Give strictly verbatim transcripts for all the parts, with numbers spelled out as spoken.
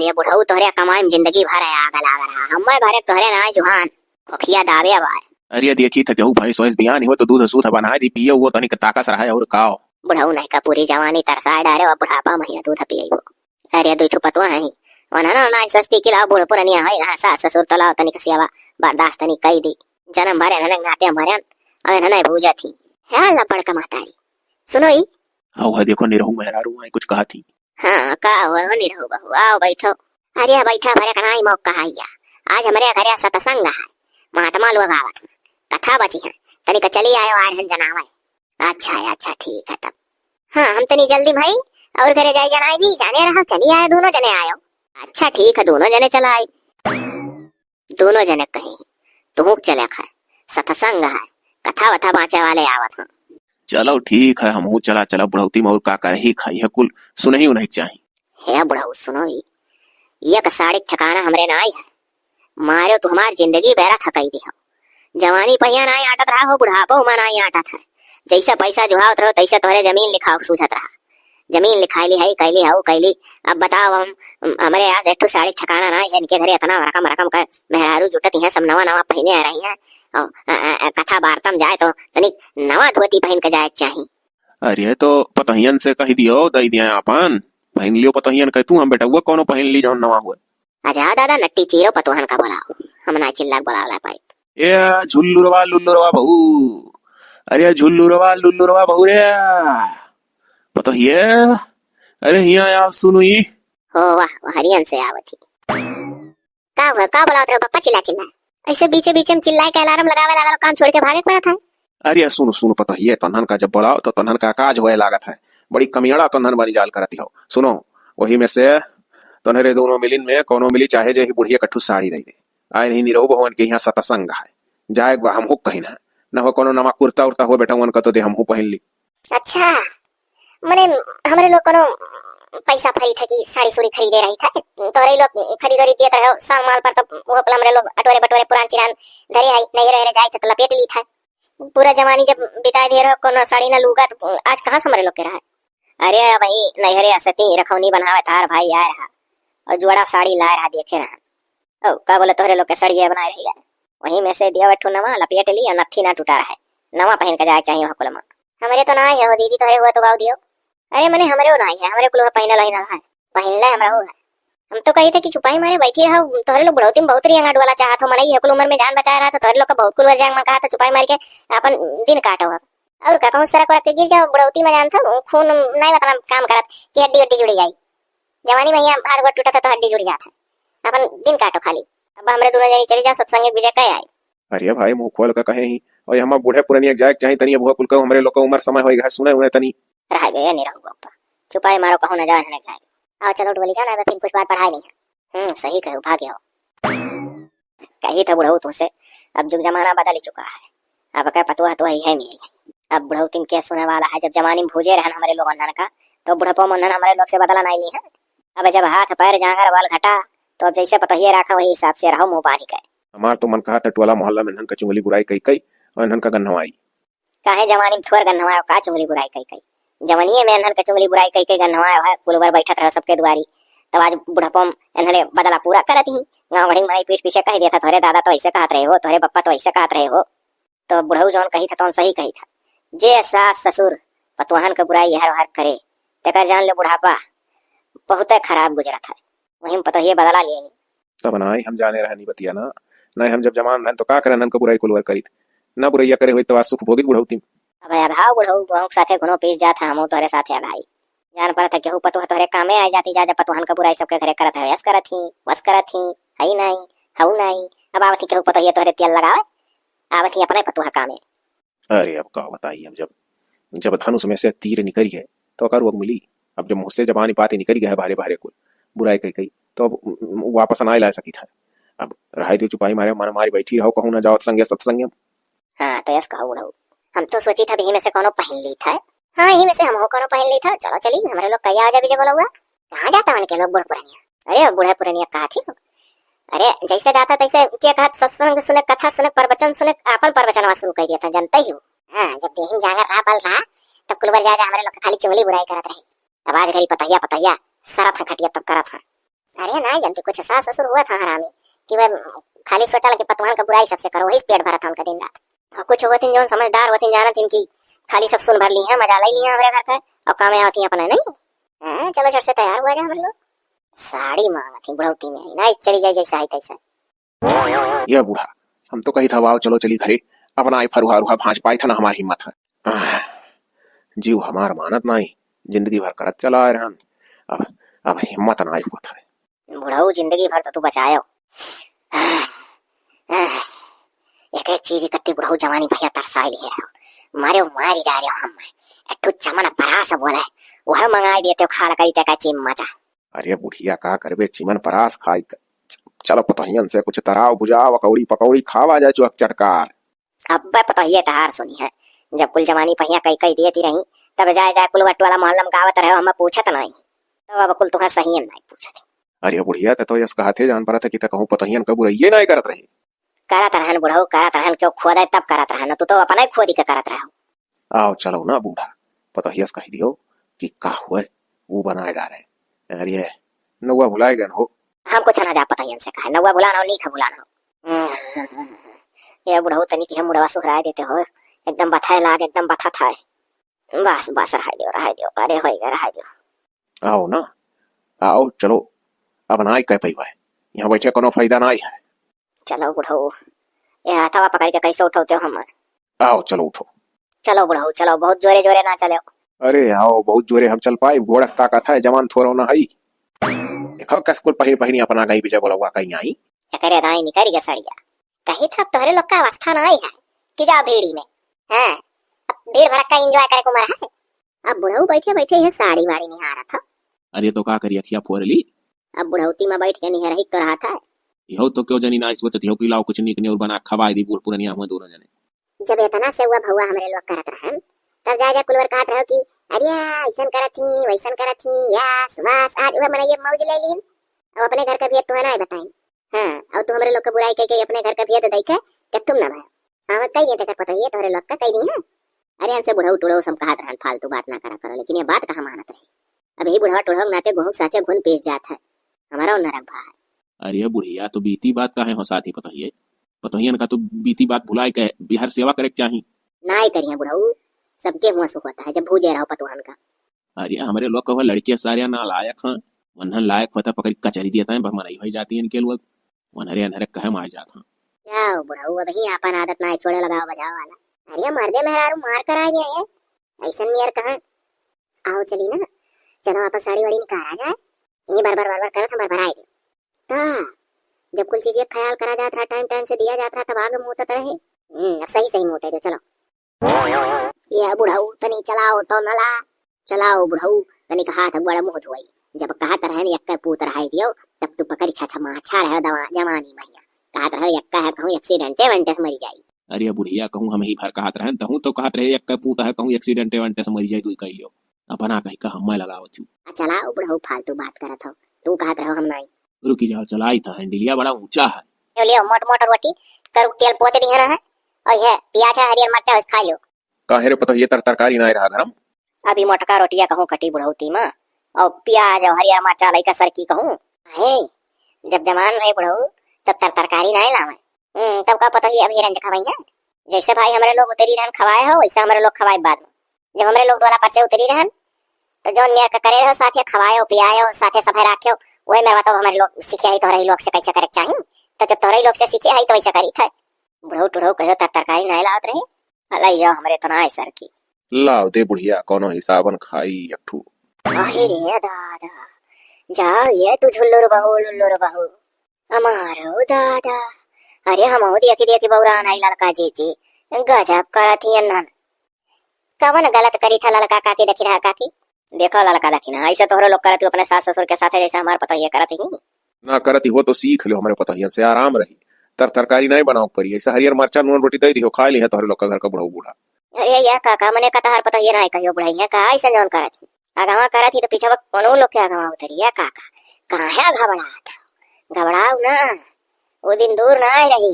ये बुढ़ऊ तोहरे कमाई में जिंदगी भर है आग लाग रहा, हम्मे भरे तोहरे नाई जुहान, खोखिया दाबे बाय। अरे देखी थ केहू भैंस वैंस बियान हो तो दूध सूध बनाए दी पियो, वो तनिक ताकस रहे और काओ। बुढ़ऊ नहीं का पूरी जवानी तरसाए डारे, अब बुढ़ापा में ही दूध पियबो। अरे दुई ठो पतवा है, ओनहन ना स्वस्ति की लाओ, बूढ़ पुरनिया है, हाँ, सास ससुर तो लाओ तनिक सेवा बर्दाश्त तनिक कई दी। जन्म भर एनहन नाते मरन, अब एनहन भूजा थी। है लपड़ का महतारी। सुनो ई। हाँ, वह देखो निरहू मेहरारू है, कुछ कहा थी। हाँ, का हो, हो निरहू बहू, आओ बैठो। अरे बैठा भरे कनाई मौका है या। आज हमरे घरे सत्संग है, महात्मा लोग आवत हैं, कथा बची है, तनिक चली आयो आर हन जनावे। अच्छा है, अच्छा ठीक है तब। हाँ, हम तनी जल्दी भाई, और घरे जाए जनाए भी, जाने रहो, चली आए, दोनों जने आयो। अच्छा ठीक है, दोनों जने चला आए। दोनों जने कहीं, तुहूँ चले खा, सत्संग है, कथा वथा बाँचे वाले आवत हैं। चलो ठीक है, हमहू चला, चला बुढ़ौती में और का करही खाई है, कुल सुनही उनही चाही। हे बुढ़ऊ सुनो ही, ये का साड़ी ठिकाना हमरे ना आई है, मारो तू हमार जिंदगी बेरा थकाई दी हो। जवानी पहिया नाई आटत रहा हो, बुढ़ापो में नाई आटत है। जैसे पैसा जुहावत रहो, तैसे तोहरे जमीन लिखाव सूझत रहा। जमीन लिखाई ली है, कैली हऊ, कैली। अब बताओ हम, हमरे यहाँ से एक ठो साड़ी ठिकाना ना है, इनके घरे इतना रकम, रकम का मेहरारू जुटत हैं, सब नवा, नवा पहिने आ रही हैं। और, अ, अ, अ, कथा वार्ता में जाए तो तनिक नवा धोती पहिन के जाए के चाही। अरे तो पतोहियन से कही दियो, दई दिया आपन, पहिन लियो पतोहियन कह तू, हम बेटउआ कौनो पहिन ली जौन नवा हुए। अच्छा दादा, नट्टी चीरो पतोहन का बोलाओ, हम ना चिल्ला के बोलावला पाई। ए झुल्लुरवा लुल्लुरवा बहू, अरे झुल्लुरवा लुल्लुरवा बहू रे, पतोहिए, अरे हिया आओ सुनु ई। हो वाह, हरियन से आवत ही। का हुआ, का बोलावत रहो पप्पा चिल्ला चिल्ला? ऐसे बीचे बीचे में चिल्लाए के अलार्म लगावे लागल, काम छोड़ के भागे के पड़त है। अरे सुनु सुनु पतोहिए, तन्हन का जब बोलाओ तो तन्हन का काज होए लागत है, बड़ी कमियाड़ा तन्हन बनी जाल करती हो। सुनो, वही में से तन्हरे दोनों मिलिन में कौनो मिली चाहे जे ही बुढ़िया कट्ठू साड़ी दे दे। आए नहीं निरहू बहू के यहाँ सत्संग है, जाए बा हमहू कहीं ना, न हो कौनो नवा कुर्ता उर्ता हो बेटा उनका तो दे हमहू पहिन ली। अच्छा, मने हमरे लोग कोनो पैसा फरी था कि साड़ी सूड़ी खरीदे रही था, तोहरे लोग खरीद उरीद दियत रहो, सामान पर तो वो पल हमरे लोग अटोरे बटोरे पुरान चिरान धरे है, नैहरे हरे जाए थे तो लपेट ली था। पूरा जवानी जब बिताए दिए रहो, कोनो साड़ी ना लूगा, तो आज कहाँ से हमरे लोग के रहा? अरे भाई, नैहरे असती रखौनी बनावे थार भाई आए रहा, और जोड़ा साड़ी लाए रहा, देखे रहा। ओ, का बोले तोहरे लोग के सड़िया बनाए रही है? वही में से दिया एक ठो नवा लपेट ली, नत्थी ना टूटा रहे। नवा पहिन के जाए के चाहिए वहाँ कुलमा। हमरे तो ना है हो दीदी, तोहरे हुआ तो गाओ दियो। अरे मने हमरे ना है, हमरे कुल पहिनल ही ना है। पहिनले हमरा हो है। हम तो कही थे कि चुपाई मारे बैठी रहो, तोहरे लोग बुढ़ौती में बहुत रियंगा डोला चाहत हो, मनई है कुल उम्र में जान बचाए रहा था, तोहरे लोग का बहुत कुल जाए मन कहा था, चुपाई मार के अपन दिन काटो अब। और का कहूँ, सड़क वड़क पे गिर जाओ, बुढ़ौती में जान था, खून नहीं मतलब काम करत कि हड्डी हड्डी जुड़ी जाई। जवानी में यहाँ हाथ गोड़ टूटा था तो हड्डी जुड़ जात है। अपन दिन काटो खाली। अब हमरे दोनों जनी चली जा, सत्संग विजय कह आए। अरे भाई, मुंह खोल के कहे ही, और हम बूढ़े पुरनिया जाए के चाही तनी, अब हुआ कुल के हमरे लोग के उम्र समय होई गए, सुने हुए तनी। रह गए निरहू बापा, चुपाई मारो, कहूँ न जाए न जाए। आओ चलो डोली जाओ ना, फिर कुछ बात पढ़ाई नहीं है। हम्म, सही कहो, भाग्य हो। कही था बुढ़ऊ तुमसे, अब जुग जमाना बदल चुका है, अब का पतोह तो ही है मेरी। अब बुढ़ऊ तिन के सुने वाला है, जब जमानी में भूजे रहन हमरे लोग अंधन का, तो बुढ़पो में अंधन हमरे लोग से बदला नहीं ली है। अब जब हाथ पैर जांगर बाल घटा, तो अब जैसे पतोहिए रखा वही हिसाब से रहो मुंह बांधी के। हमार तो मन कहा था टोला मोहल्ला में इन्हन का चुंगली बुराई कई कई और इन्हन का गन्हवाई। काहे जवानी में थोर गन्हवायो का चुंगली बुराई कई कई? जवनिये में एन्हन के चुंगली बुराई कई कई गन्हवायो है, कुल बर बैठत रहो सबके दुआरी। तब आज बुढ़पो में एन्हने बदला पूरा करत ही। गाँव गढ़ी में मनई पीठ पीछे कह देता, "तोहरे दादा तो ऐसे कहत रहे हो, तोहरे पप्पा तो ऐसे कहत रहे हो।" तो बुढ़ऊ जौन कही था तौन सही कही था। जे सास ससुर पतोहन के बुराई यहर वहर करे, तेकर जान ले बुढ़ापा बहुते खराब गुजरत है। वही में पतोहिए बदला लिए। तब नाई हम जाने रहनी बतिया ना, नाई हम जब जवान रहन तो का करे नन के बुराई कुलवर करीत, ना बुरैया करे होई तो आज सुख भोगित बुढ़ौती में। अब अभाव बुढ़ऊ बहू के साथे घुनो पीस जात है, हमहू तोहरे साथे अभाई। जान परत है केहू पतोह तोहरे कामे आए जाती जा, जब पतोहन के बुराई सबके घरे करत है, यस करत ही, वस करत ही, हई नाई, हऊ नाई। अब आवत ही केहू पतोहिए तोहरे तेल लगावे, आवत ही अपने पतोह कामे। अरे अब का बताई, अब जब, जब धनुष में से तीर निकल गए तो ओकर रोग मिली। अब जब मुँह से जबानी बात निकल गया है बाहरे बाहरे कुल बुराई कही कही, तो अब वापस ना ला सकी था। अब रहाई तो चुपाई मारे मन मारी बैठी रहो, कहूँ ना जाओ संगे सत्संगे। हाँ तो यस कहो बुढ़ऊ, हम तो सोची था यही में से कोनो पहन ली था। हाँ यही में से हम हो कोनो पहन ली था। चलो चली, हमारे लोग कहिया आ जा बीजे बोला हुआ। कहाँ जाता उनके लोग बूढ़ पुरानिया? अरे बूढ़ा पुरानिया कहा थी, अरे जैसे जाता तैसे के कहत सत्संग सुने, कथा सुने, प्रवचन सुने, आपन प्रवचनवा शुरू कर दिया था, जानते ही हो। हाँ, जब देहिन जागर रहा, बल रहा, तब कुलवर जा जा हमरे लोग के खाली चुंगली बुराई करत रहे। तब आज घरी पतहिया पतहिया सरत है खटिया तब करत है। अरे नाहीं जनती, कुछ सास ससुर हुआ था हरामी कि वह खाली सोचा ला कि पतोहन का बुराई सबसे करो, वही से पेट भरत है उनका दिन रात। और कुछ होतिन जौन समझदार होतिन, जानत हिन कि खाली सब सुन भर ली हैं, मजा ले ली हैं हमरे घर का, और काम आवत ही अपना नहीं। हाँ, चलो झट से तैयार हुआ जा हमरे लोग। साड़ी मांगत ही बुढ़ौती में आई ना, चली जाए जैसा है तैसा। ये बूढ़ा, हम तो कही था, "आओ, चलो, चली घरे।" अब नाई फरुहा रुहा भांज पाई था, ना हमार हिम्मत है। आह, जीव हमार मानत नाई, जिंदगी भर करत चला आए रहन, अब, अब हिम्मत नाई होत है। बुढ़ऊ, जिंदगी भर तो तू बचायो। आह, आह, एक एक चीज इकट्ठी बुढ़ऊ जवानी भैया तरसाई लिए रहो, मारे मारी डारे हम, एक ठो चमन परास बोले, वह मंगाई देते हो, खाल करी ते का चीम मचा। अरे बुढ़िया, का करबे, चिमन परास खाई क-, च-, चलो पतोहियन से कुछ तराव भुजाव, अकौड़ी पकौड़ी खावा जाए, चुहक चटकार। अब्बे पतोहिए तहार सुनी है, जब कुल जवानी पहिया कई कई देती रही, तब जाए जाए कुल वट वाला मोहल्ला में गावत रहे, हमें पूछत नहीं, तो अब कुल तुहे सही नहीं पूछत। अरे बुढ़िया, ते तो यस कहत है, जान परत है कि ते कहूँ पतोहियन का बुराइये नहीं करत रहे। करत रहन बुढ़ऊ, करत रहन, क्यों खोदे तब करत रहन, तू तो अपने खोदी के करत रहो। आओ चलो ना बूढ़ा, पतोहिया से कहि दियो कि का हुए, वो बनाए डारे। अरे, नौवा भुलाए गए हो। हम कुछ ना जा पतोहियन से कहे, नौवा भुलान हो, नीक भुलान हो। ये बुढ़ऊ तनी के मुड़वा सुहराए देते हो, एकदम बथाए लाग, एकदम बथा था। बस, बस, रहाई दियो, रहाई दियो, अरे होई गए, रहाई दियो। आओ ना, आओ, चलो, अब नाई कह पइबे, यहाँ बैठे कोनो फायदा नाई है। चलो बुढ़ऊ, ये हाथवा पकड़ के कैसे उठौते हो हमार? आओ, चलो उठो। चलो बुढ़ऊ, चलो, बहुत जोरे जोरे ना चलो। अरे आओ, बहुत जोरे हम चल पाई, घोड़ा के ताकत है, जवान थोरो ना हई। देखो कस कुल पहिर पहिरी अपना गई विजय बोलवा कहीं आई। एकरे दाई निकल गया सड़िया। कही था तोहरे लोग का अवस्था ना आई है कि जाओ भीड़ी में। हाँ, अब भीड़ भड़क्का enjoy करे के उम्र है। अब बुढ़ऊ बैठे बैठे ये साड़ी वाड़ी निहारत हो। अरे तो का करी, अखिया फोर ली। अब बुढ़ौती में बैठ के निहरही तो रहत है। इहो तो क्यों जनी ना सोचत हो कि लाओ कुछ नीक नेउर बना खवाए दी बूढ़ पुरनिया हुआ दोनों जने। जब इतना से हुआ भौवा हमरे लोग करत रहन, तब जा जा कुलवर कहत रहो कि अरे ऐसन करत ही, वैसन करत ही, यस, बस, आज वह मनइये मौज ले लीन। अब अपने घर का भी तो है ना बताइन। हाँ, और तू हमरे लोग के बुराई कह के अपने घर का भी तो देखे कि तुम ना भाई। हाँ, कह दिए तेकर पतोहिए तोहरे लोग का कह दी, हाँ। अरे, हमसे बुढ़ऊ टुढ़ऊ सब कहत रहन, फालतू बात ना करा करो, लेकिन ये बात कहाँ मानत रहे। अब यही बुढ़वा टुढ़ऊ के नाते गोहूँ के साथे घुन पीस जात है, हमारा नरक भा है। अरे बुढ़िया, तो बीती बात काहे हो साथी पतोहिए? पतोहियन का तो बीती बात भुलाए के बिहार सेवा करे के चाही। नाई करिए बुढ़ऊ, सबके हुआ सुख होता है जब भूजे रहो पतोहन का। अरे, हमरे लोग कहो लड़कियां सारियां नालायक हैं, वन्हन लायक होता पकड़ कचरी देता है, बस मनई हो जाती है इनके लोग। वनहरे अनहरे कहे मार जात हैं। जाओ बुढ़ऊ, अब ही आपन आदत ना छोड़े लगाओ बजाओ वाला। अरे मर्दे मेहरारू मार कराए गए हैं, ऐसन नियर कहाँ? आओ चली ना, चलो आपन साड़ी वाड़ी निकाला जाए। ये बार बार बार बार करत हम बार बार आए दे। का? जब कुल चीज एक ख्याल करा जात रहा, टाइम टाइम से दिया जात रहा, तब आगे मुँह तो रहे। हम्म, अब सही सही मुँह दे दो, चलो। ये बुढ़ऊ तनी चलाओ तो नला। चलाओ बुढ़ऊ, तनी का हाथ गोड़ मुँह धोई। जब कहत रहन यक्के पूत रहाई दियो, तब तू पकड़ी छछ माछा रहे दवा जवानी महिया। कहत रहे यक्का है कहूँ एक्सीडेंटे वेंटे से मरी जाई। अरे बुढ़िया, कहूँ हम ही भर कहत रहन, तहूँ तो कहत रहे यक्के पूत है कहूँ एक्सीडेंटे वेंटे से मरी जाई, तू कह लियो। अपना कही का हम्मा लगावत हूँ। आ चलाओ बुढ़ऊ, फालतू बात करत हो। तू कहत रहो हम नाई। रुकी जाओ, चलाई था हैंडिलिया बड़ा ऊंचा है। लियो, लियो, मोट मोट रोटी, करुक तेल पोत दिहन है, और ये प्याज है, हरियर मरचा है, खा लियो। काहे रे पतोहिए, तर तरकारी नाई रहा घरम? अभी मोटका रोटिया कहूँ कटी बुढ़ौती में, और प्याज और हरियर मरचा लइका सरकी कहूँ। हे, जब जवान रहे बुढ़ऊ, तब तर तरकारी नाई लावे। हम्म, तब का पतोहिए अभी रंज खवैया? जैसे भाई हमरे लोग उतरी रहन खवाए हो, वैसे हमरे लोग खवाए बाद में। जब हमरे लोग डोला पर से उतरी रहन, तो जौन मेर का करे रहो, साथे खवायो, पियायो, साथे सफे राख्यो, वही मेर तो हमरे लोग सीखे है, तोहरे ही लोग से कैसे करे के चाही। तो जब तोहरे ही लोग से सीखे है, तो वैसे करी थे। बुढ़ऊ टुढ़ऊ कहो तर तरकारी नहीं लावत रही, अलाई जाओ हमरे तो ना है सर की। लाव दे बुढ़िया, कोनो हिसाबन खाई एक ठू। अरे रे दादा, जाओ ये तू झुल्लुर बहू, लुल्लुर बहू। हमारो दादा, अरे हम दिया के दिया के बौरा नहीं ललका जी जी, गजब करत ही अन्नन। कवन गलत करी था ललका काकी, दखिनहा काकी? देखो ललका दखिनहा, ऐसे तोहरे लोग करत हो अपने सास ससुर के साथे जैसे हमार पतोहिए करत ही। ना करत ही हो तो सीख लियो, हमरे पतोहियन से आराम रही। तर तरकारी नहीं बनाओ परी, ऐसे हरियर मरचा नून रोटी दे दियो, खा लिहे तोहरे लोग का घर का बुढ़ऊ बूढ़ा। अरे या काका, मने का तहार पतोहिए नहीं कहियो बुढ़ई है का, ऐसे जौन करत ही। अगवा करत ही तो पीछे कोनो लोग के अगवा उतरी है काका। काहे घबरात हो? घबराओ ना, वो दिन दूर ना रही,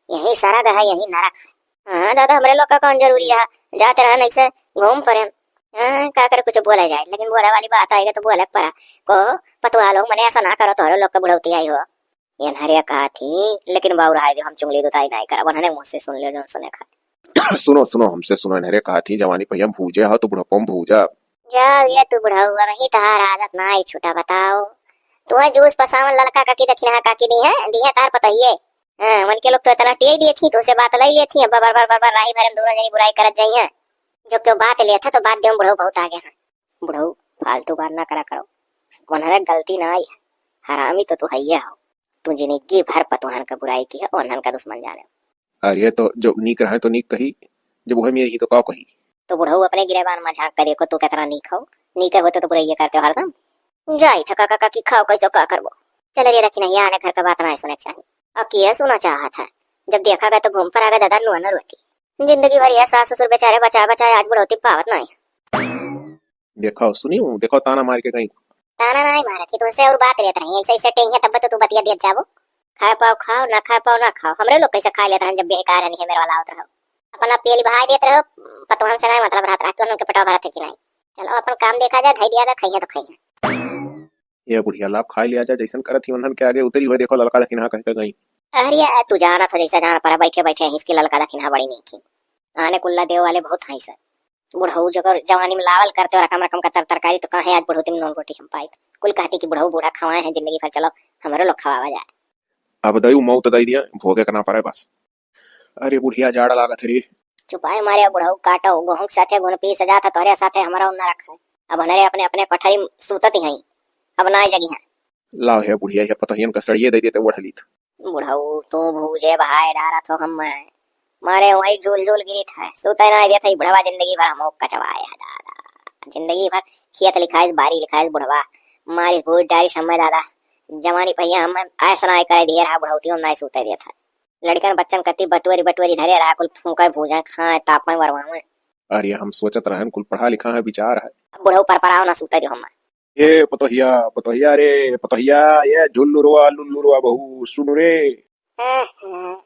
यही सरग है, यही नरक है। हाँ दादा, हमरे लोग का कौन जरूरी है, जात रहन ऐसे घूम परेन। हाँ, का करे, कुछ बोला जाए, लेकिन बोले वाली बात आएगा तो बोले के परा। को पतुआ लोग, मने ऐसा ना करो, तोहरे लोग के बुढ़ौती आई हो। एन्हरे कहा थी, लेकिन बाऊ रहा दे, हम चुंगली दुताई नहीं करब, उन्हने मुँह से सुन ले, जौन सुने खाए। सुनो, सुनो, हमसे सुनो, एन्हरे कहा थी, जवानी पहिया में भूजे हो तो बुढ़ापा में भूजा। जा, ये तू बुढ़ऊ, अब ही तहार आदत ना आई छूटा, बताओ। तू है जूस पसावन ललका काकी दखिनहा काकी दी है, दी है तार पतोहिए। हाँ, मन के लोग तो इतना टेढ़ दिए थी, तो उसे बात लई लेती है, बबर, बबर, बबर, राही भरे में दोनों जनी बुराई करत जाई है। जो क्यों बात लेत है, तो बात देव बुढ़ऊ बहुत आगे हैं। बुढ़ऊ, फालतू बात ना करा करो, उन्हरे गलती ना आई है, हरामी तो तू हइये हो। तू जिंदगी भर पतोहन का बुराई की है, उन्हन का दुश्मन जाने। अरे, तो जो नीक रहे तो नीक कही, जब वही में रही तो का कही? तो बुढ़ऊ, अपने गिरेबान में झांक के देखो, तू कितना नीक हो, नीक होते तो बुराई ये करते हो हरदम। जाई था काका काकी खाओ, कैसे का करबो। चल रे रखी नहीं, आने घर का बात ना सुने के चाही। अब किए सुना चाहत है, जब देखा गया तो घूम पर आ गया दादा, नुआ न रोटी। जिंदगी भर यह सास ससुर बेचारे बचा बचा आज बुढ़ौती पावत नहीं। देखो, सुनी हूँ, देखो, ताना मार के गई। ताना नाई मारत ही, तुमसे और बात लेत रही, ऐसे, ऐसे टेंगे तब तो तू बतिया दियत जाबो। खाए पाओ खाओ, ना खाए पाओ ना खाओ, हमरे लोग कैसे खा लेत रहन जब बेकार है, नहीं है मेरे वाला आवत रहो। अपना पेल बहाई देत रहो, पतवान से नाई मतलब रहत रहा, कि उनके पेटवा भरत है कि नहीं। चलो अपन काम देखा जाए, धई दिया गया, खाइए तो खाइए। ये बुढ़िया लाभ खाई लिया जा, जैसन करत ही उन्हन के आगे उतरी हुए, देखो ललका दखिनहा कह के गई। अरे यार, तू जानत हो जैसा जान पर बैठे बैठे हिसकी ललका दखिनहा बड़ी नीक ही। आने कुल्ला देव वाले बहुत हैं सर। बुढ़ऊ जगर जवानी में लावल करते और रकम रकम का तर तरकारी, तो कहाँ आज बुढ़ौती में नून रोटी हम पाई। कुल कहती कि बुढ़ऊ बूढ़ा खवाए हैं जिंदगी भर, चलो हमरो लोग खवावा जाए। अब दई मौत दई दिया, भोगे के ना पड़े बस। अरे बुढ़िया जाड़ा लागत है रे। चुपाए मारे बुढ़ऊ काटो, गोहूं के साथे घुन पीस जात है, तोहरे साथे हमरा उन्ना रखा है। अब हनरे अपने अपने कोठरी में सूतत ही हैं, अब ना जगी हैं। लाओ हे बुढ़िया, हे पतोहियन का सड़िए दे देते ओढ़ लीत। बुढ़ऊ, तू भूजे बहाए डारत हो हम। मारे वही झूल झूल गिरी था, सुते ना देते, बुढ़वा जिंदगी भर हम कचवाए है दादा। जिंदगी भर खेत लिखाइस, बारी लिखाइस बुढ़वा, मारिस भूज डारी समय दादा। जवानी पहिया हम ऐसा ना करे दिए रहा, बुढ़ौतियों ना सुते देता। लड़कन बच्चन कति बटुअरी बटुअरी धरे रहा, कुल फूंके भूजे खाए तापे वरवावे। अरे हम सोचत रहन कुल पढ़ा लिखा है, विचार है। अब बुढ़ऊ पर पराव ना सुते दियो हम। ए पतोहिया, पतोहिया रे, पतोहिया, ये झुल्लुरवा, लुल्लुरवा बहू, सुन रे। हाँ, हाँ।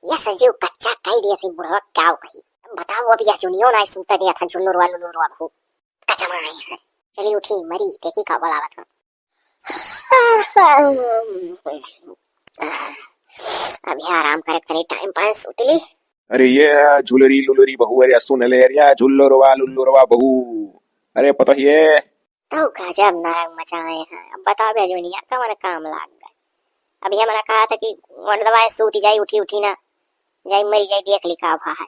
यह संजीव कच्चा कह दिया था बुढ़वा, क्या कही? बताओ, अब यह जुनियो ना सूता दिया था, झुल्लुरवा, लुल्लुरवा बहू। कच्चा में आई है। चली उठी, मरी, देखी का बोलावत हूँ। अभी आराम करे, तनी टाइम पास उतली। अरे ये झुलरी लुलरी बहू, अरे सुन ले, अरे झुल्लुरवा, लुल्लुरवा बहू। अरे पतोहिए, तो गजब नरक मचाए हैं। अब बताओ बे दुनिया कवन काम लाग गए। अभी हमरा कहा था कि वंडवा है, सूती जाई, उठी उठी ना, जाई मरी जाई, देख ली का भा है।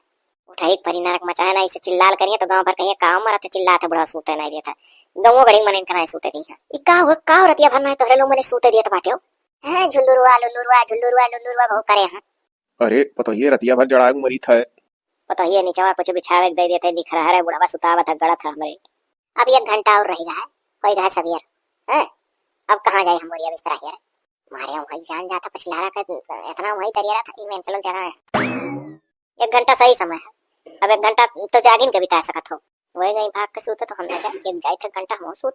उठाई परी नरक मचाए ना, इसे चिल्लाल करिए तो गांव भर कहिए काम मरत चिल्लात है, बुढ़ा सूते नहीं देता। गाँव गड़ी मने इनका नहीं सूते दी है। ई का हो, का हो रतिया भर नहीं तोहरे लोग मने सूते देत बाटे हो? हैं, झुल्लुरवा, लुल्लुरवा, झुल्लुरवा, लुल्लुरवा बहु करे हैं। अरे पतोहिए रतिया भर जड़ाए मरी था। पतोहिए निचवा कुछ बिछावे के दे देते, निखरहरे बुढ़वा सुतावत है, गड़त है हमरे। अब एक घंटा और रह गया है, होई गया है सवेर। हैं? अब कहाँ जाए हम बोरिया बिस्तरा हियर? मारे वही जान जाता पछिलहरा का, इतना वही तरिया था, ई में चलो जरा है। एक घंटा सही समय है, अब एक घंटा तो जागिन के बिता सकत हो। वही नहीं भाग के सूते तो हम ना जाए, एक जाए थे घंटा हम सूत।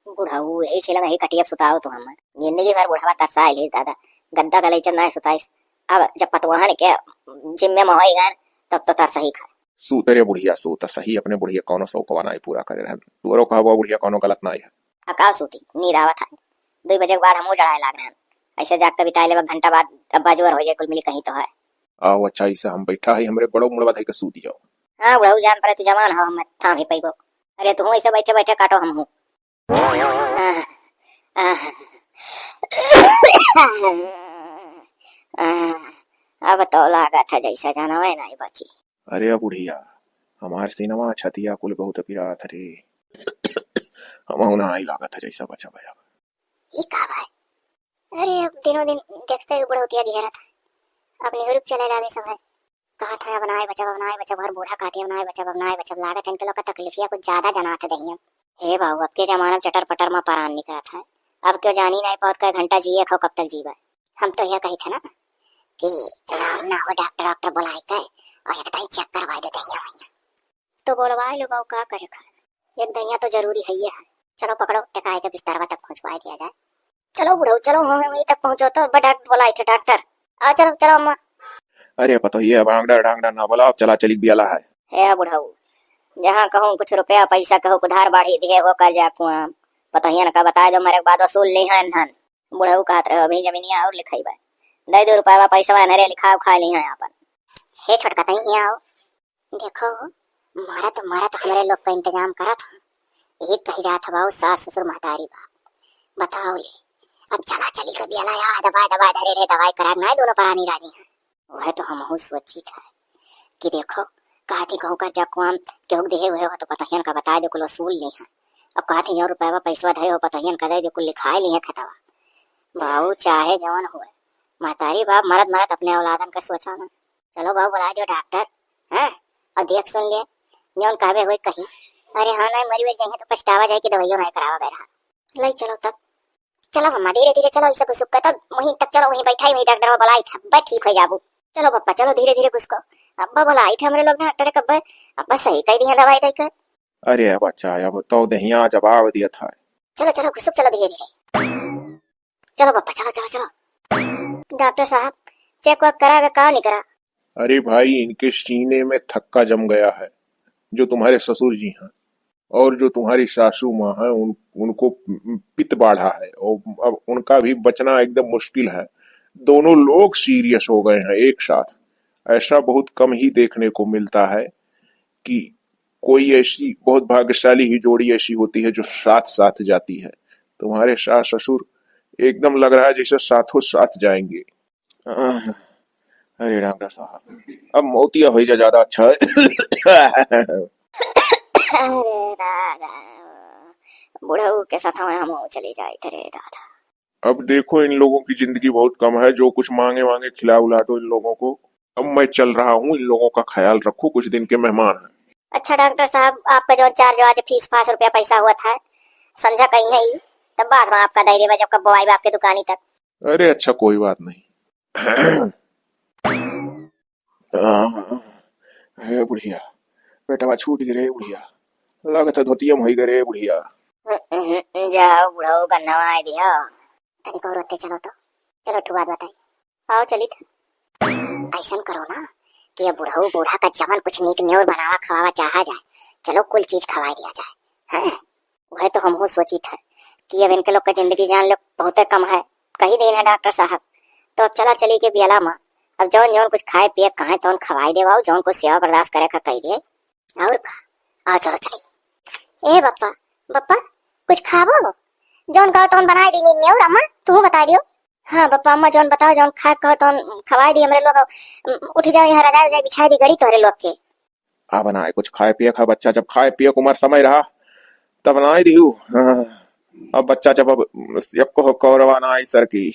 बुढ़ऊ, यही छे लगा, ही कटिया सुताओ तो हम। जिंदगी भर बुढ़वा तरसाए ले दादा, गद्दा गलैचन ना सुताइस। अब जब पतवाहन के जिम्मे में होई गए, तब तो तरसही खाए। सूत रे बुढ़िया, सूत सही, अपने बुढ़िया कौनो शौकवा नाई पूरा करे रहन। तोरो कहबो बुढ़िया कौनो गलत नाई है। आ का सूती, नींद आवत है। दुई बजे के बाद हमहू जड़ाए लाग रहन। ऐसे जाग के बिताए लेबा घंटा बाद, अब बाजुअर हो जाए, कुल मिली कहीं तो है। आओ अच्छा, ऐसे हम बैठा है, हमरे गोड़ो मुड़वा धई के सूत जाओ। हाँ बुढ़ऊ, जान पड़े तू जवान हो, हम थाम ही पैबो। अरे तू ऐसे बैठे बैठे काटो हम हूँ। आह, आह, आह, अब तो लागत है जैसे जानवे नहीं बची। अरे बुढ़िया, हमार सीनवा छतिया कुल बहुत पिरात रे। हमहू ना आई लागत है जैसा बचा भया। ई का भाई? अरे अब दिनों दिन देखते हुए बुढ़ौतिया घेरत है। अब निहुरुक चले लागे सब है। कहत है अब नाय बचब, अब नाय बचब, हर बूढ़ा कहती है अब नाय बचब, अब नाय बचब। लागत है इनके लोग का तकलीफिया कुछ ज्यादा जनात है दहिया। हे बाबू, अब के जमाना में चटर पटर में परान निकलत है। अब क्यों जानी नहीं पावत कै घंटा जिए खाओ कब तक जीवे। हम तो यह कही थे ना कि लाओ ना हो डॉक्टर, डॉक्टर बुलाए के और एक दाई चेक करवाए दे दहिया भैया। तो बोलवाए लो बाबू, का करे खा, एक दहिया तो जरूरी है ये है। चलो पकड़ो, टिकाए के बिस्तरवा तक पहुँचवाए दिया जाए। चलो बुढ़ऊ, चलो वहीं तक पहुँचो तो, बड़ा बोलाई थे डॉक्टर। आ चलो, चलो अम्मा। अरे पतोहिए, अब आंगड़ा डांगड़ा ना बोला, अब चला चली बियाला है। हे बुढ़ऊ, जहाँ कहूँ कुछ रुपया पैसा कहूँ उधार बाढ़ी दिहे हो, कर्जा कुआम। पतोहियन का बताइ देउ, मरे के बाद वसूल लिहैं धन। बुढ़ऊ कहत रहे, "अभी जमीनिया और लिखाई बा, दइ देउ रुपया, पैसा एनहरे लिखा उखा लिहैं आपन।" हे छोटका, तहीं हियाँ आओ। देखो, मरत मरत हमरे लोग का इंतजाम करत हैं। एक कही जात है बाऊ, सास ससुर महतारी बाप। बताओ ले, अब चला चली के बियाला या दवाई दवाई धरे रहे, दवाई करा के नाहीं दोनों परानी राजी हैं। वह तो हमहू सोचित है कि देखो, कहती कहूँ कर्जा कुआम केहू के देहे हुए हो तो पतोहियन का बताइ देउ, कुल वसूल लिहैं। अब कहती और रुपया पैसवा धरे हो, पतोहियन का दइ देउ, कुल लिखाइ लिहैं खतवा। बाऊ चाहे जवन हुए, महतारी बाप मरत मरत अपने औलादन का सोचा ना। चलो बाऊ, बुलाइ देउ डॉक्टर, हैं? और देख सुन ले, जौन कहबे होई कही। अरे हाँ, नाहीं मरी वरी जाइहैं तो पछतावा जाए कि दवाइयो नाहीं करावा गए रहा। लई चलो तब। चलो अम्मा, धीरे धीरे चलो, इसे घुसुक के तब वहीं तक चलो, वहीं बैठाई, वहीं डॉक्टर बुलाइत है, बस ठीक होइ जाबू। चलो पप्पा, चलो धीरे धीरे घुसको। अब्बा बुलाइत है हमरे लोग डॉक्टर के, अब्बा, अब्बा सही कहि दिहैं दवाई दइ के। अरे बच्चा, अब तो देहिया जवाब दिया था। चलो चलो घुसुक, चलो धीरे धीरे। चलो पप्पा, चलो, चलो, चलो। डॉक्टर साहब, चेक वेक करा के का निकरा? अरे भाई, इनके सीने में थक्का जम गया है, जो तुम्हारे ससुर जी हैं और जो तुम्हारी सासू माँ हैं, उन, उनको पित्त बाढ़ा है और अब उनका भी बचना एकदम मुश्किल है। दोनों लोग सीरियस हो गए हैं एक साथ। ऐसा बहुत कम ही देखने को मिलता है कि कोई ऐसी, बहुत भाग्यशाली ही जोड़ी ऐसी होती है जो साथ साथ जाती है। तुम्हारे सास ससुर एकदम लग रहा है जैसे साथों साथ जाएंगे। आह, अरे डॉक्टर साहब, अब मौतिया होइ जा ज्यादा अच्छा है। अरे दादा, बुढ़ऊ के साथ हम चले जाइत रे दादा। अब देखो, इन लोगों की जिंदगी बहुत कम है, जो कुछ मांगे वांगे खिला उला दो इन लोगों को। अब मैं चल रहा हूँ, इन लोगों का ख्याल रखो, कुछ दिन के मेहमान हैं। अच्छा डॉक्टर साहब, आपका जो चार्ज वार्ज, फीस फास, रुपया पैसा हुआ था, संझा कहीं है ही, तब बाद में आपका दे देबा, जब कब आइबा आपके दुकानी तक। अरे अच्छा, कोई बात नहीं। आह, हे बुढ़िया, पेटवा छूट गए रे बुढ़िया, लगत है धोतियम होइ गए रे बुढ़िया। जाओ बुढ़ऊ, गन्नवा आए दिया। तनिको रोते चलो तो, चलो ठु बात बताई। आओ चलित। ऐसन करो ना कि ये बुढ़ऊ बूढ़ा का जवन कुछ नीक नेउर बनावा खवावा चाहा जाए, चलो कुल चीज खवाई दिया जाए। हैं? वह तो हमहू सोचित है कि अब इनके लोग का जिंदगी जान लो बहुते कम है, कही देन है डॉक्टर साहब। तो अब चला चली के बियाला मा, अब जौन जौन कुछ खाए पिए कहे तौन खवाई देवाओ, जौन कुछ सेवा बर्दाश्त करे का कही दे। और का? आओ चलो चली। ए बप्पा, बप्पा, कुछ खाबो? जौन कहो तौन बनाए दी नीक नेउर, अम्मा, तू बताए दियो। हाँ बप्पा, अम्मा जौन बताओ, जौन खाए कहो तौन खवाए दी हमरे लोग। उठ जाओ, यहाँ रजाई उजाई बिछाए दी गड़ी तोहरे लोग के। अब नाहीं कुछ खाए पिए का बच्चा, जब खाए पिए का उमर समय रहा तब नाहीं दिहू। हाँ, अब बच्चा जब अब यक्को कौरवा नाहीं सरकी,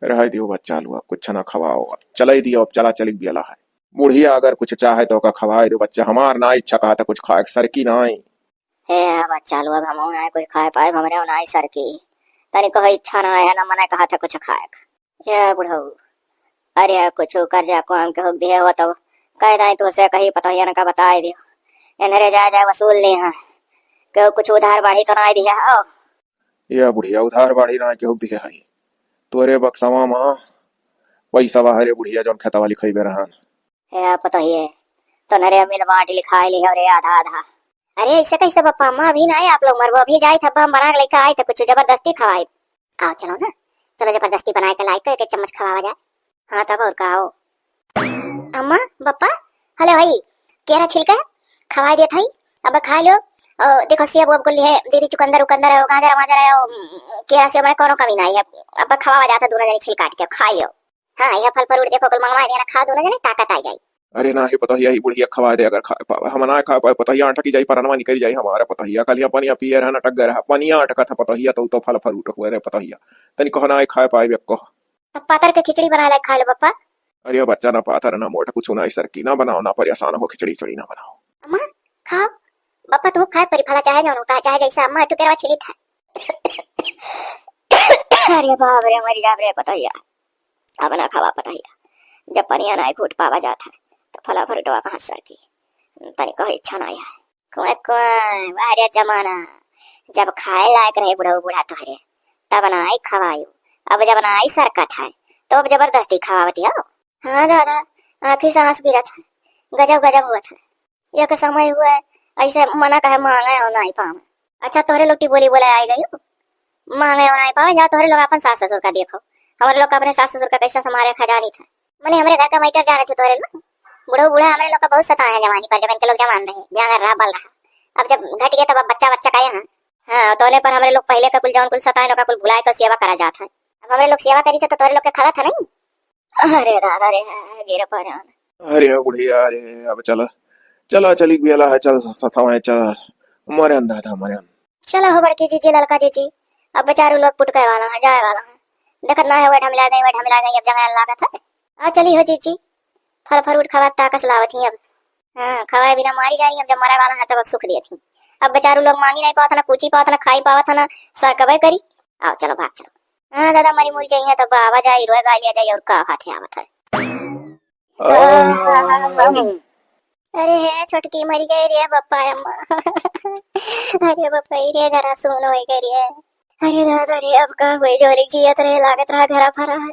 रह दिहू बच्चा लुआ, कुछ ना खवाओ, अब चलइ दियो, अब चला चलिक बियाला है। बुढ़िया अगर कुछ चाहे तो ओका खवाए दो बच्चा, हमार नाहीं इच्छा कहा था कुछ खाए के, सरकी नाहीं। हे बच्चा लुआ, अब हमहू नाहीं कुछ खाए पाए, हमरे नाहीं सरकी, तनी कहो इच्छा नाहीं है ना, मने कहा था कुछ खाए के। ए बुढ़ऊ, अरे कुछ कर्जा को हमके हुक दिहे हो तो कह दाई तोसे कही पतोहियन का बताए दियो। एनहरे जाए जाए वसूल लिहैं। केहू कुछ उधार बाढ़ी तो नाहीं दिहे हो? ए बुढ़िया, उधार बाढ़ी नाहीं केहू दिहे हई। तोरे बक्सवा मा पैसा बा रे बुढ़िया, जौन खेतवा लिखइबे रहन। ए पतोहिए, तो नरे मिल बाँट लिखाए लिहो रे आधा आधा। अरे ऐसे कैसे बप्पा, अम्मा अभी नाहीं आप लोग मरबो, अभी जाइत हब्बा हम बना के लेके आई तो कुछ जबरदस्ती खवाई। आओ चलो ना, चलो जबरदस्ती बनाए के लाई के एक एक चम्मच खवावा जाए। हाँ तब और का हो। अम्मा, बप्पा, हले भाई, केरा छिलके खवाए देत हई, अब खा लो। और देखो सेब वेब कुल है दीदी, चुकंदर उकंदर है, गाजर वाजर है, केरा सेब में कौनो कमी नाहीं है। अब खवावा जाता दोनों जनी छिल काट के खा लो। हाँ, यह फल फ्रूट देखो कुल मंगवाए देना, खा दोनों जनी, ताकत आ जाई। अरे ना हे पतोहिया, ही बुढ़िया खवाए दे, अगर खा पावे, हम ना खा पाए, पतोहिया अटकी जाई, परनवा निकल जाई हमारा पतोहिया। कल यहाँ पनिया पिए रहा, अटक गए रहा, पनिया अटका था पतोहिया, तो, तो फल फ्रूट हुए रे पतोहिया। तनी कहो ना, खाए पाए बेको। तब पातर के खिचड़ी बनाए ला खा ले बप्पा। अरे बच्चा, ना पातर ना मोट कुछ ना, सर की ना बनाओ, ना परेशान हो, खिचड़ी उचड़ी ना बनाओ। अम्मा, खाओ। बप्पा तू खाए परी फला, चाहे जौन होता है, चाहे जैसा, अम्मा टुकेरवा छिली था। अरे बाप रे, मरी जाब रे पतोहिया। अब ना खावा पतोहिया। जब पनिया ना घूट पावा जात है, तो फला फ्रूटवा कहाँ सर की। तनी कहो इच्छा ना है। कुएं कुएं, वाह रे जमाना। जब खाए लायक रहे बुढ़ऊ बूढ़ा तोहरे, तब नाई खवायो। अब जब नाई सरकत है, तो अब जबरदस्ती खवावत हो। हाँ दादा, आखिरी सांस गिरत है। गजब गजब हुआ था। एक समय हुआ है, ऐसे मना कहे मांगे और नाहीं पावे। अच्छा, तोहरे लोग टिबोली बोले आए गई, मांगे और नाहीं पावे, जा तोहरे लोग अपन सास ससुर का देखो। हमरे लोग का अपने सास ससुर का कैसा संभारे खजानी था। मने हमरे घर का मैटर जाने थे तोहरे लोग। बूढ़ो बूढ़ा हमरे लोग का बहुत सताए हैं जवानी पर, जब इनके लोग जवान रहे, जहाँ घर रहा बल रहा। अब जब घट गए तब अब बच्चा बच्चा का यहाँ। हाँ, तोने पर हमरे लोग पहले का कुल जौन कुल सताए लोग का कुल भुलाए का सेवा करा जात है। अब हमरे लोग सेवा करी थे तो तोहरे लोग के खला था नहीं। अरे दादा रे, गिर परान। अरे बुढ़िया रे, अब चला, चला चली बियाला है, चल सताए चल। मरन दादा मरन। चला हो बड़की जीजी, ललका जीजी, अब बेचारू लोग पुटके वाला है, जाए वाला है। देखत ना है, वह ढमिला गई, वह ढमिला गई, अब जंगल लागत है। आ चली हो जीजी, फल फ्रूट खावा ताकस लावत ही अब। हाँ, खवाए बिना मारी जाई, अब जब मरे वाला है तब अब सुख देत ही। अब बेचारू लोग मांगी नहीं पावत ना, कूची पावत ना, खाई पावत ना, सरकबे करी। आओ चलो भाग चलो। हाँ दादा, मरी मुरी जाई है तब आवा जाई, रोए गालिया जाई और का हाथे आवत है। अरे हे छोटकी, मरी गई रे बप्पा अम्मा। अरे बप्पा रे, घरा सुन होई गई रे। अरे दादा रे, अब का होई, जोरिक जियत रहे, लागत रहा घरा फरा है।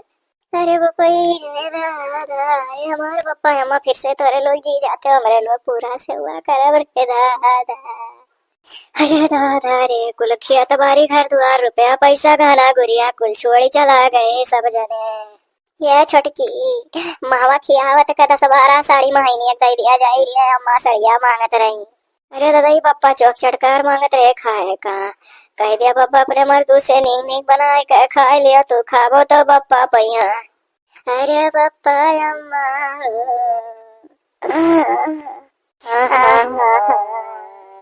अरे बप्पा रे दादा, अरे हमार बप्पा अम्मा फिर से तोरे लोग जी जाते, हमरे लोग पूरा से हुआ करब रे दादा। अरे दादा रे, कुल खेत बारी घर दुआर, रुपया पैसा गहना गुरिया कुल छोड़ी चला गए सब जने। ये छोटकी, मावा खियावत का दस बारह साड़ी महीने दे दिया जाई रे, अम्मा सड़िया मांगत रही। अरे दादा, ई बप्पा चौक चटकार मांगत रहे खाए का। कह दिया बप्पा अपने मर्दू से नीक नीक बनाए के खाए लियो, तू खाबो तो बप्पा पैहा। अरे बप्पा अम्मा हो।